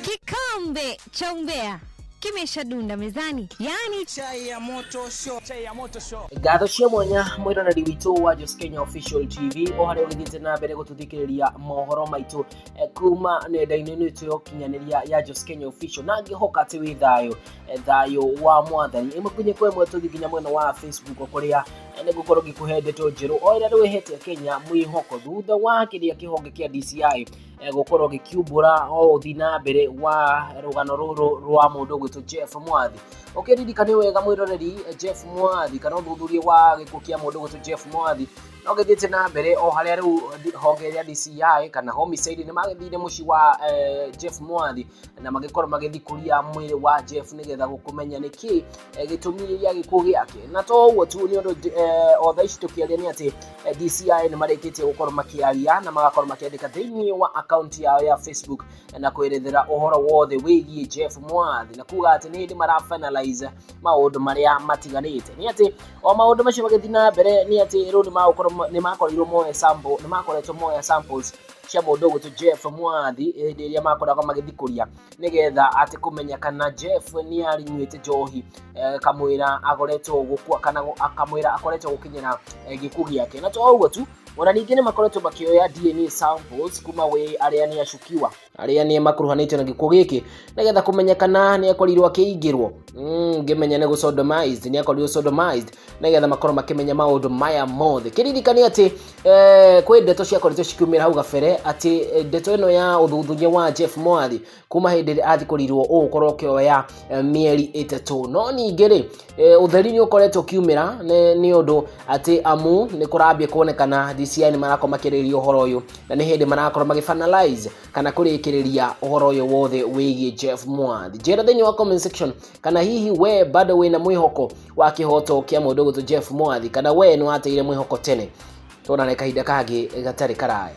Kikombe cha umbea kimeshadunda mezani, yani Chai ya moto show. Chai ya moto show. Ngatho cia mwanya mwĩroreri witũ wa Jos Kenya Official TV o harĩa ũgĩthiĩte na mbere gũtũthikĩrĩria mohoro maitũ kuma nenda-inĩ itũ ya ũkinyanĩria ya Jos Kenya Official, na ngĩhoka atĩ wĩ thayũ, thayũ wa Mwathani. Ĩmwe nginya kwa ĩmwe tũthiĩ nginya mwena wa Facebook kũrĩa nĩngũkorwo ngĩkũhe ndeto njerũ o ĩrĩa rĩu ĩhete Kenya mwĩhoko thutha wa kĩrĩa kĩhonge kĩa DCI gũkorwo gĩkiumbũra o ũthi na mbere wa rũgano rũrũ rwa mũndũ ũgwĩtwo Jeff Mwathi. Ũkĩririkane wega mwĩroreri, Jeff Mwathi kana ũthuthuria wa gĩkuũ kĩa mũndũ ũgwĩtwo Jeff Mwathi no gĩthiĩte na mbere o harĩa rĩu honge rĩa DCI kana homicide nĩ magĩthire mũciĩ wa Jeff Mwathi na magĩkorwo magĩthikũria mwĩrĩ wa Jeff nĩgetha gũkũmenya nĩkĩ gĩtũmi gĩa gĩkuũ gĩake. Na to ũguo tu, nĩ ũndũ o thaa ici tũkĩaria nĩ atĩ DCI nĩ marĩkĩtie gũkorwo makĩaria na magakorwo makĩandĩka thĩinĩ wa akaunti yao ya Facebook na kwerethera ũhoro wothe wĩgiĩ Jeff Mwathi na kuga atĩ nĩ hĩndĩ mara finalize maũndũ marĩa matiganĩte. Nĩ atĩ o maũndũ macio magĩthiĩ na mbere nĩ atĩ rĩu nĩ makorirwo moe sample, nĩ makoretwo moya samples cia mũndũ ũgwĩtwo Jeff Mwathi hĩndĩ ĩrĩa makoragwo magĩthikũria nĩgetha atĩ kũmenya kana Jeff nĩ arinyuĩte njohi kamwĩra akoretwo gũkua kana akamwĩra akoretwo gũkinyĩra gĩkuũ gĩake. Na to ũguo tu, ona ningĩ nĩ makoretwo makĩoya DNA samples kuma wĩ arĩa nĩ acukiwa arĩa nĩ makuruhanĩtio na gĩkuũ gĩkĩ nĩgetha kũmenya kana nĩ akorirwo akĩingĩrwo, ngĩmenya nĩ gũ-sodomized, nĩ akorirwo sodomized, nĩgetha makorwo makĩmenya maũndũ maya mothe. Kĩririkani atĩ kwĩ ndeto ciakoretwo cikiumĩra hau gabere atĩ ndeto ĩno ya ũthuthuria wa Jeff Mwathi kuma hĩndĩ ĩrĩa athikũrirwo ũgũkorwo ũkĩoya mĩeri 3. No ningĩ rĩ, ũtheri nĩ ũkoretwo ũkiumĩra nĩ ũndũ atĩ amu nĩ kũrambia kuonekana DCI nĩ marakorwo makĩrĩrĩria ũhoro ũyũ na nĩ hĩndĩ marakorwo magĩ finalize kana kũrĩkĩrĩria ũhoro ũyũ wothe wĩgiĩ Jeff Mwathi. Njĩra thĩinĩ wa comment section kana hihi we bado wĩna mwĩhoko wa kĩhoto kĩa mũndũ ũgwĩtwo Jeff Mwathi kana we nĩ wateire mwĩhoko tene. Tuonane kahinda kangĩ gatarĩ karaya.